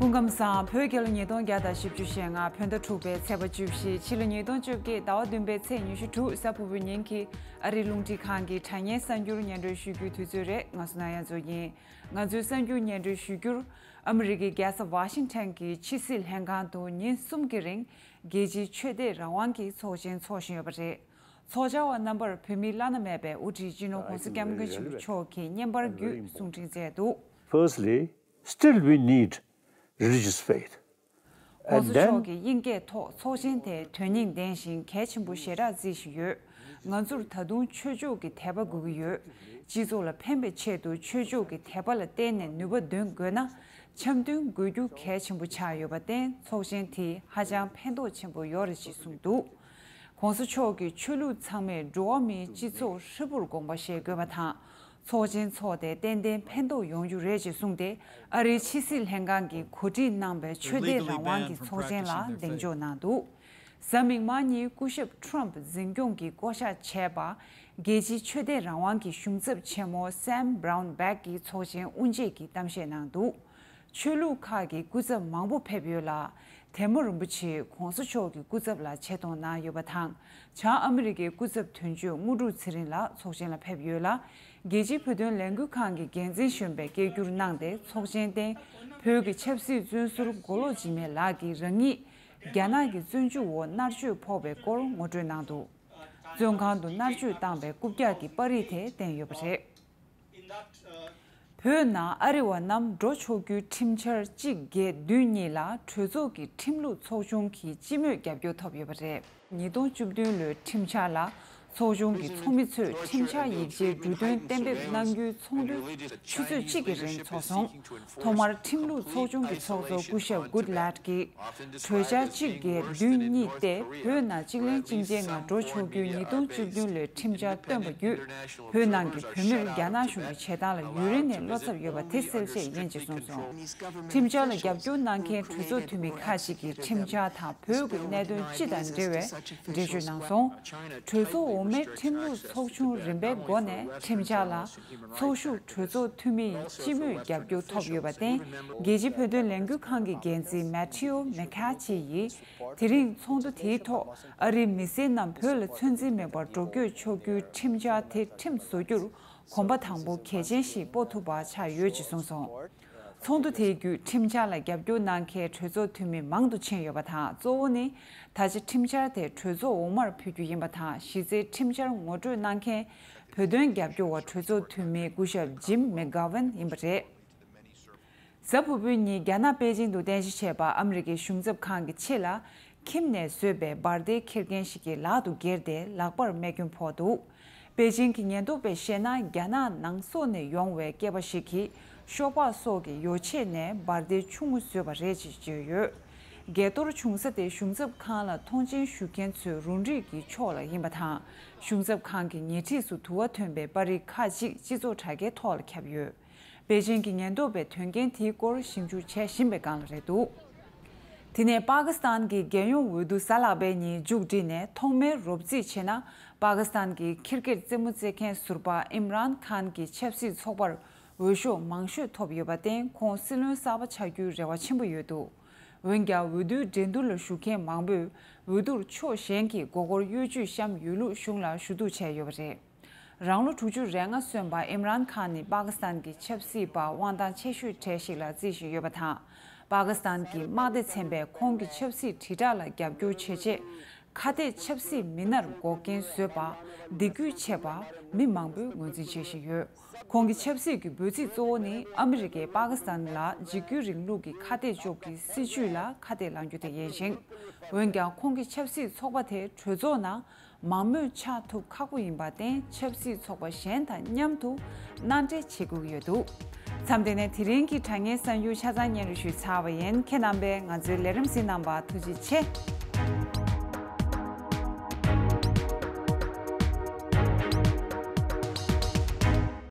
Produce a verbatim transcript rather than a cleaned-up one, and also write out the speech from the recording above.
སྐུ་ཁམས་བཟང་། བོད་རྒྱལ་ལོ་ཉིས་སྟོང་བརྒྱ་དང་བཞི་བཅུ་ཞེ་ལྔ། བོད་ཟླ་དྲུག་པའི་ཚེས་པ་བཅུ་བཞི། ཕྱི་ལོ་ཉིས་སྟོང་བཅོ་བརྒྱད་ཟླ་བ་བདུན་པའི་ཚེས་ཉི་ཤུ་དྲུག་གཟའ་ཕུར་བུའི་ཉིན་གྱི་ཨ་རིའི་རླུང་འཕྲིན་ཁང་གི་དྲ་བརྙན་གསར་འགྱུར་སྙན་སྒྲོན་ཞུ་རྒྱུའི་དུས་ཚོད་རེད། ང་སུ་ན་ཡ་མཚོ་ཡིན། ང་ཚོའི་གསར་འགྱུར་སྙན་སྒྲོན་ཞུ་རྒྱུར། ཨ་མི་རི་ཀའི་རྒྱལ་ས་ཝ་ཤིང་ཊོན་གྱི་ཕྱི་སྲིད་ལྷན་ཁང་དུ་ཉིན་གསུམ་གྱི་རིང་རྒྱལ་སྤྱིའི་ཆོས་དད་རང་དབང་གི་ཚོགས་ཆེན་འཚོགས་བཞིན་ཡོད་པ་རེད། ཚོགས་བཅར་བ་རྣམ་པར་བོད་མིའི་བླ་ན་མེད་པའི་དབུ་ཁྲིད་སྤྱི་ནོར་༸གོང་ས་༸སྐྱབས་མགོན་ཆེན་པོ་མཆོག་གིས་བརྙན་པར་བརྒྱུད་གསུང་འཕྲིན་བསྩལ་འདུག Firstly, still we need religious faith. ༸གོང་ས་མཆོག་གིས་དབྱིན་སྐད་ཐོག་ཚོགས་ཆེན་དེ་དོན་སྙིང་ལྡན་ཞིང་གལ་ཆེན་པོ་ཞེ་དྲག་བརྩི་བཞིན་ཡོད། ང་ཚོར་ད་དུང་ཆོས་ཕྱོགས་ཀྱི་དད་པ་དགོས་ཀྱི་ཡོད། སྤྱི་ཚོགས་ལ་ཕན་པའི་ཆེད་དུ་ཆོས་ཕྱོགས་ཀྱི་དད་པ་ལ་བརྟེན་ནས་ནུས་པ་འདོན་དགོས་ན། འཆམ་མཐུན་དགོས་རྒྱུ་གལ་ཆེན་པོ་ཆགས་ཡོད་པར་བརྟེན། ཚོགས་ཆེན་དེ་ཧ་ཅང་ཕན་ཐོགས་ཆེན་པོ་ཡོད་རེད་ཅེས་གསུངས་འདུག ༸གོང་ས་མཆོག་གིས་ཆོས་ལུགས་ཚང་མས་འགྲོ་བ་མིའི་སྤྱི་ཚོགས་ཧྲིལ་པོར་དགོངས་པ་བཞེས་དགོས་པ་དང་། ཚོགས་ཆེན་འཚོགས་ཏེ་ཏན་ཏན་ཕན་ཐོགས་ཡོང་རྒྱུ་རེད་ཅེས་གསུངས་ཏེ། ཨ་རིའི་ཕྱི་སྲིད་ལྷན་ཁང་གིས་གོ་སྒྲིག་གནང་པའི་ཆོས་དད་རང་དབང་གི་ཚོགས་ཆེན་ལ་གདེང་འཇོག་གནང་འདུག་གཟའ་མིག་དམར་ཉིན་སྐུ་ཞབས་ཊམ་ཕ་འཛིན་སྐྱོང་གིས་བསྐོ་གཞག་བྱས་པ། རྒྱལ་སྤྱིའི་ཆོས་དད་རང་དབང་གི་གཞུང་ཚབ་ཆེན་མོ་སེམ་བྷ་རའུན་བྷེག་གིས་ཚོགས་ཆེན་དབུ་འབྱེད་ཀྱི་གཏམ་བཤད་གནང་འདུག་ཆོས་ལུགས་ཁག་གི་སྐུ་ཚབ་མང་པོ་ཕེབས་ཡོད་ལ། དེ་མོ་རིན་པོ་ཆེས་༸གོང་ས་མཆོག་གི་སྐུ་ཚབ་ལ་ཆེ་མཐོང་གནང་ཡོད་པ་དང་། བྱང་ཨ་མི་རི་ཀའི་སྐུ་ཚབ་དོན་གཅོད་དངོས་གྲུབ་ཚེ་རིང་ལགས་ཚོགས་ཆེན་ལ་ཕེབས་ཡོད་ལ། རྒྱལ་སྤྱིའི་བོད་དོན་ལས་འགུལ་ཁང་གི་འགན་འཛིན་གཞོན་པས་སྐད་སྒྱུར་གནང་སྟེ། ཚོགས་ཆེན་སྟེང་བོད་ཀྱི་ཆབ་སྲིད་བཙོན་ཟུར་མགོ་ལོག་འཇིགས་མེད་ལགས་ཀྱིས་རང་ཉིད་རྒྱ་ནག་གི་བཙོན་འཇུག་འོག་མནར་གཅོད་ཕོག་པའི་སྐོར་ངོ་སྤྲོད་གནང་འདུག་བཙོན་ཁང་དུ་མནར་གཅོད་བཏང་པའི་རྐུབ་བཀྱག་གི་པར་རིས་དེ་བསྟན་ཡོད་པ་རེད། བོད་ནང་ཨ་རི་བ་རྣམས་འགྲོ་ཆོག་རྒྱུའི་ཁྲིམས་འཆར་གཅིག་བརྒྱད་བདུན་གཉིས་ལ་གྲོས་ཚོགས་ཀྱི་ཁྲིམས་ལུགས་ཚོགས་ཆུང་གིས་སྤྱི་མོས་རྒྱབ་སྐྱོར་ཐོབ་ཡོད་པ་རེད། ཉིས་སྟོང་བཅུ་བདུན་ལོའི་ཁྲིམས་འཆར་ལ་ཚོགས་ཆུང་གི་ཚོགས་མི་ཚོས་ཁྲིམས་འཆར་ཡིག་ཆའི་འབྲུ་དོན་གཏན་འབེབས་གནང་རྒྱུའི་ཚོགས་འདུ་ཆུ་ཚོད་གཅིག་གི་རིང་འཚོགས་སོང་། ཐོག་མར་ཁྲིམས་ལུགས་ཚོགས་ཆུང་གི་ཚོགས་གཙོ་སྐུ་ཞབས་གུད་ལེཊ་ཀྱིས། གྲོས་འཆར་གཅིག་བརྒྱད་བདུན་གཉིས་ཏེ་བོད་ནང་གཅིག་ལན་གཅིག་འཇལ་ངང་འགྲོ་ཆོག་རྒྱུའི་ཉིས་སྟོང་བཅུ་བདུན་ལོའི་ཁྲིམས་འཆར་བཏོན་པ་བརྒྱུད། བོད་ནང་གི་བོད་མིར་རྒྱ་ནག་གཞུང་གི་བྱེད་སྟངས་ལ་ཡུན་རིང་ནས་བློ་འཚབ་ཡོད་པ་དེ་གསལ་བཤད་ཡིན་ཅེས་གསུངས་སོང་། ཁྲིམས་འཆར་ལ་རྒྱབ་སྐྱོར་གནང་མཁན་གྲོས་ཚོགས་འཐུས་མི་ཁག་ཅིག་གིས་ཁྲིམས་འཆར་དང་བོད་ཀྱི་གནད་དོན་སྤྱི་དང་འབྲེལ་བའི་འགྲེལ་བརྗོད་གནང་སོང་། གྲོས་ཚོགས་འོག་མའི་ཁྲིམས་ལུགས་ཚོགས་ཆུང་རིམ་པའི་སྒོ་ནས་ཁྲིམས་འཆར་ལ། ཚོགས་ཞུགས་གྲོས་ཚོགས་འཐུས་མི་ཡི་སྤྱི་མོས་རྒྱབ་སྐྱོར་ཐོབ་ཡོད་པར་བརྟེན། རྒྱལ་སྤྱིའི་བོད་དོན་ལས་འགུལ་ཁང་གི་འགན་འཛིན་མེ་ཐིའུ་མེ་ཁ་ཆི་ཡིས། དེ་རིང་ཚོགས་འདུ་དེའི་ཐོག་ཨ་རིའི་མི་སེར་རྣམས་བོད་ལ་ཚོད་འཛིན་མེད་པར་འགྲོ་སྐྱོད་ཆོག་རྒྱུའི་ཁྲིམས་འཆར་དེ་ཁྲིམས་བཟོ་རྒྱུར་གོམ་པ་དང་པོ་གལ་ཆེན་ཞིག་སྤོ་ཐུབ་པ་ཆགས་ཡོད་ཅེས་གསུངས་སོང་། ཚོགས་འདུ་དེའི་བརྒྱུད་ཁྲིམས་འཆར་ལ་རྒྱབ་སྐྱོར་གནང་མཁན་གྲོས་ཚོགས་འཐུས་མི་མང་དུ་ཕྱིན་ཡོད་པ་དང་། གཙོ་བོ་ནི་ད་ཆ་ཁྲིམས་འཆར་དེ་གྲོས་ཚོགས་འོག་མར་ཕུལ་རྒྱུ་ཡིན་པ་དང་། གཞི་རྩའི་ཁྲིམས་འཆར་ངོ་སྤྲོད་གནང་མཁན་བོད་དོན་རྒྱབ་སྐྱོར་བ་གྲོས་ཚོགས་འཐུས་མི་སྐུ་ཞབས་ཇིམ་མེག་གྷ་ཝན་ཡིན་པ་རེད། གཟའ་ཕུར་བུའི་ཉིན་རྒྱ་ནག་པེ་ཅིང་དུ་རྟེན་གཞི་བྱས་པ་ཨ་མི་རི་ཀའི་གཞུང་ཚབ་ཁང་གི་ཕྱི་ལ། ཁྱིམ་ནས་བཟོས་པའི་འབར་མདེལ་འཁྱེར་མཁན་ཞིག་གིས་ལག་ཏུ་འཁྱེར་ཏེ་ལག་པར་རྨས་སྐྱོན་ཕོག་འདུག་པེ་ཅིང་གི་ཉེན་རྟོག་པས་བཤད་ན། རྒྱ་ནག་ནང་སོག་ནས་ཡོང་བའི་སྐྱེས་པ་ཞིག་གིས་ཤོག་སྦག་སོགས་ཀྱི་ཡོ་ཆས་ནས་འབར་མདེལ་ཆུང་ངུ་བཟོས་པ་རེད་ཅེས་བརྗོད་ཡོད། འགས་གཏོར་བྱུང་ས་དེ་གཞུང་ཚབ་ཁང་ལ་མཐོང་མཆན་ཞུ་མཁན་ཚོའི་རུ་འགྲིག་གི་ཕྱོགས་ལ་ཡིན་པ་དང་། གཞུང་ཚབ་ཁང་གི་ཉེ་འཁྲིས་སུ་དུ་བ་ཐོན་པའི་པར་རིས་ཁག་ཅིག་སྤྱི་ཚོགས་དྲ་རྒྱའི་ཐོག་ལ་ཁྱབ་ཡོད། པེ་ཅིང་གི་ཉེན་རྟོག་པས་དོན་རྐྱེན་དེའི་སྐོར་ཞིབ་འཇུག་བྱེད་བཞིན་པའི་སྒང་ལ་རེད་འདུག་དེ་ནས་པ་ཀི་སི་ཐན་གྱི་རྒྱལ་ཡོངས་འོས་བསྡུ་གཟའ་ལྷག་པའི་ཉིན་མཇུག་བསྒྲིལ་ནས། ཐོག་མའི་རོབ་རྩིས་བྱས་ན། པ་ཀི་སི་ཐན་གྱི་ཁིར་ཀེད་རྩེད་མོ་རྩེ་མཁན་ཟུར་པ་ཨིམ་རཱན་ཁཱན་གྱི་ཆབ་སྲིད་ཚོགས་པར་འོས་ཤོག་མང་ཤོས་ཐོབ་ཡོད་པར་བརྟེན། ཁོང་སྲིད་བློན་གསར་པ་ཆགས་རྒྱུའི་རེ་བ་ཆེན་པོ་ཡོད་འདུག་འོན་ཀྱང་། འོས་བསྡུའི་འགྲན་བསྡུར་ལ་ཞུགས་མཁན་མང་པོས་འོས་བསྡུར་ཕྱོགས་གཞན་གྱི་མགོ་སྐོར་གཡོ་ཇུས་བཤམས་ཡོད་ལུགས་གཞུང་ལ་ཞུ་གཏུག་བྱས་ཡོད་པ་རེད། རང་ལོ་དྲུག་ཅུ་རེ་ལྔ་སོན་པ་ཨིམ་རཱན་ཁཱན་ནི་པ་ཀི་སི་ཐན་གྱི་ཆབ་སྲིད་པ་དབང་ཐང་ཆེ་ཤོས་གྲས་ཤིག་ལ་བརྩི་བཞིན་ཡོད་པ་དང་། པ་ཀི་སི་ཐན་གྱི་དམག་སྡེ་ཚན་པས་ཁོང་གི་ཆབ་སྲིད་དྲིལ་བསྒྲགས་ལ་རྒྱབ་སྐྱོར་བྱེད་ཆེད། ཁ་གཏད་ཆབ་སྲིད་མི་སྣར་འགོག་རྐྱེན་བཟོས་པ། སྡིགས་སྐུལ་བྱས་པ། མི་མང་པོས་ངོས་འཛིན་བྱེད་བཞིན་ཡོད། ཁོང་གི་ཆབ་སྲིད་ཀྱི་འབོད་ཚིག་གཙོ་བོ་ནི། ཨ་མི་རི་ཀས་པ་ཀི་སི་ཐན་ལ་འཇིགས་སྐུལ་རིང་ལུགས་ཀྱི་ཁ་གཏད་གཅོག་གི་སྲིད་བྱུས་ལ་ཁ་གཏད་ལངས་རྒྱུ་དེ་ཡིན་ཞིང་། འོན་ཀྱང་། ཁོང་གི་ཆབ་སྲིད་ཚོགས་པ་དེ་གྲོས་ཚོགས་ནང་མང་མོས་ཆགས་ཐུབ་ཁག་པོ་ཡིན་པར་བརྟེན། ཆབ་སྲིད་ཚོགས་པ་གཞན་དང་མཉམ་དུ་མནའ་འབྲེལ་བྱེད་དགོས་ཀྱི་ཡོད་འདུག་མཚམས་འདི་ནས་དེ་རིང་གི་དྲ་བརྙན་གསར་འགྱུར་ཆ་ཚང་སྙན་སྒྲོན་ཞུས་ཚར་བ་ཡིན། ཁྱེད་རྣམ་པས་ང་ཚོའི་ལས་རིམ་གཟིགས་གནང་བར་ཐུགས་རྗེ་ཆེ།